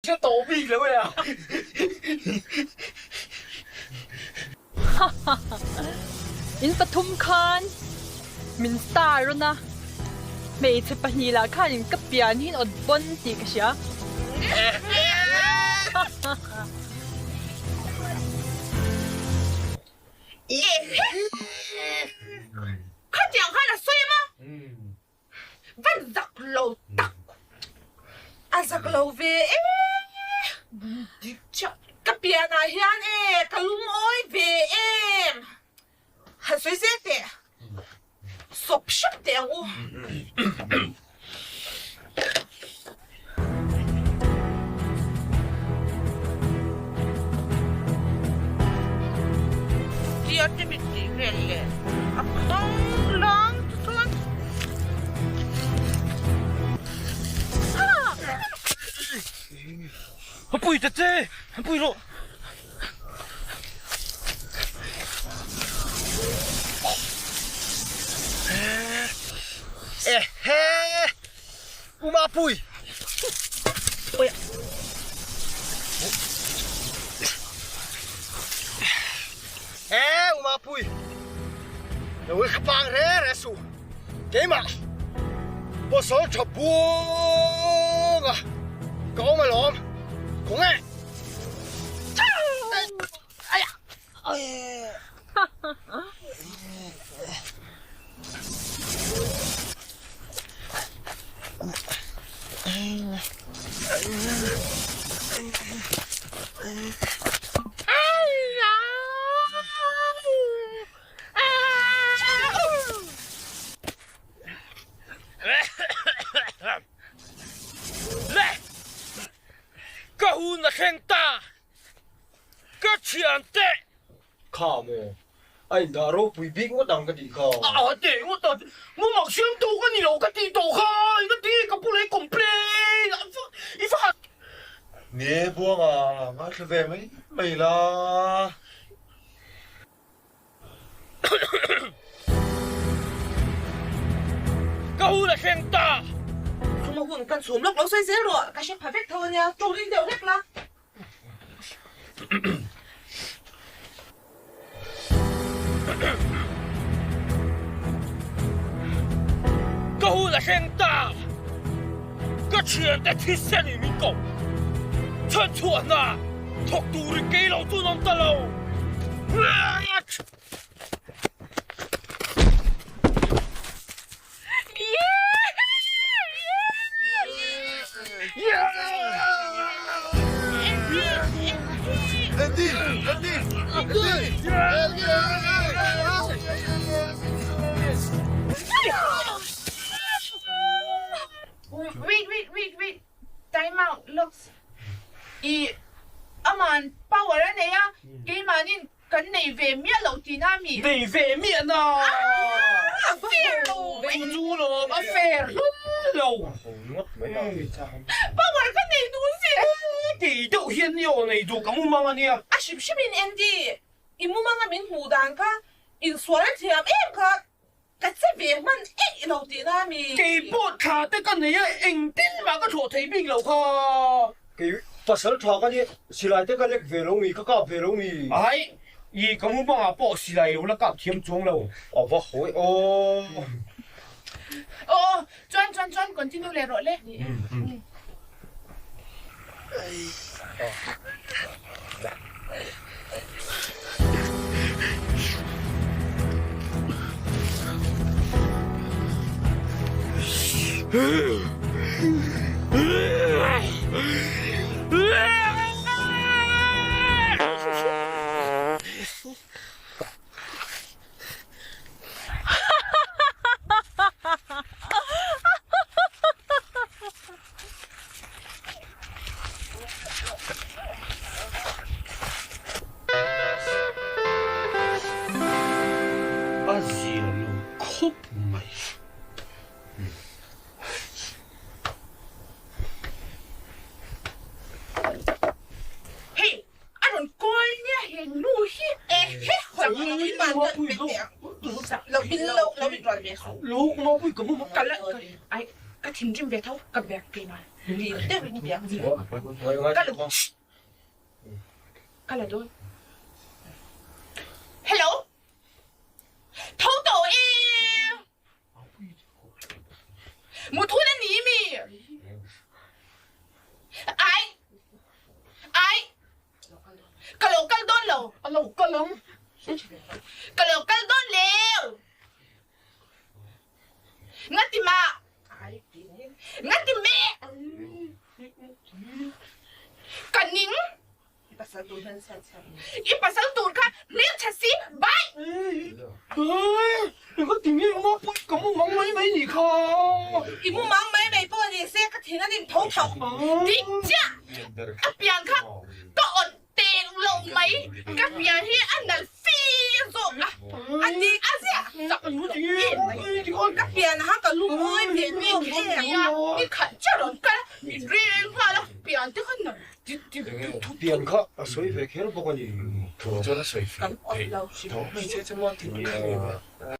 Hre tawh bik lo e a. In pathum khan min star rawn a, hmeichhe pahnih lah khanin ka pian hi in awt bawn tih ka hria. Khatiang khan a sawi em a? Van zak lo tak. A zak lo ve e. Dik chiah. Ka pian ah hian e ka lungawi ve em. Han sawi zel teh. Sawp hrep teh ang u. Tia te mit tih vel leh a khang lang te chuan A pui ta che, a pui rawh. Ehe! U Mapui! E U Mapui! Lo i khapang re re su. Keimah pasal tha buanga ka awm alawm. Khawnge? Le! Ka hun a thleng ta! Ka thian teh! Kha maw? A indah ropui bik ngawt ang ka tih kha. A teh ngawt a, mumang siamtu ka ni lo ka tih tawh kha, eng a ti ka pu lei complain i va han. Nge Buanga, ngaithla ve mai mai la. Ka hun a thleng ta! Chuma hun kan chhum lawk lo sawi zel rawh, ka hre pha vek tho ania, ṭawng ring deuh hlek la. Ka hun a thleng ta! Ka thiante thisen in min ko. Chhanchhuah hna thawk turin kei lo chu an awm ta lo. Wait wait wait wait time out lawks i aman power a nei a keimahnin kan nei ve miah loh tihna a mi? Nei ve miah na! A fair lo! Chu chu lawm a fair hlum lo! Power ka nei duh si! Kei deuh hian ni aw nei duh ka mu mang a nia. A hrim hrim in Andy i mu mang a min hmuh dan kha insual a thiam em kha Ka che ve hman eih lo tihna a mi. Kei pawh thla te ka nei a, engtin mah ka thlawh thei bik lo kha. Kei pasal tha ka nia, silai te ka lek ve lo mi, ka kap ve lo mi. Ai, i ka mu bangah pawh silai lo la kap thiam chuang lo. A va hawi aw. Aw, chuan chuan chuan continue leh rawh le. A zia lo khawp mai. Hei, a rawn kawl nia he nu hi. Ka thinrim ve tho, ka bag keimah. Dim deuhin biak che. Ka la Ka la dawn. Hello. Tho tawh e. Muthun a ni mi. Ai. Ai. Ka lo kal dawn lo. A lo kal ang. Ka lo kal dawn leu. Ngati mah. Ngati meh. Ka ning. I pasal tur kha hmeltha si bai. Ka ti nge awm a pui ka mu mang mai mai nih kha. I mu mang mai mai pawh ni se ka thin a nim tho tho. Dik chiah a pian kha ka awt teng lo mai. Ka pian hi a nal fi zawk a. A dik a ziah chak em mai. Ka pian ah ka lungawi ve bik em a. Ni khat chiah rawn kal a min reng nghal a pian te kha nal Pian kha a sawi ve kher bawk a ni. Thu chuan a sawi feh theih tho hmeichhia chu maw tih kha ni ve.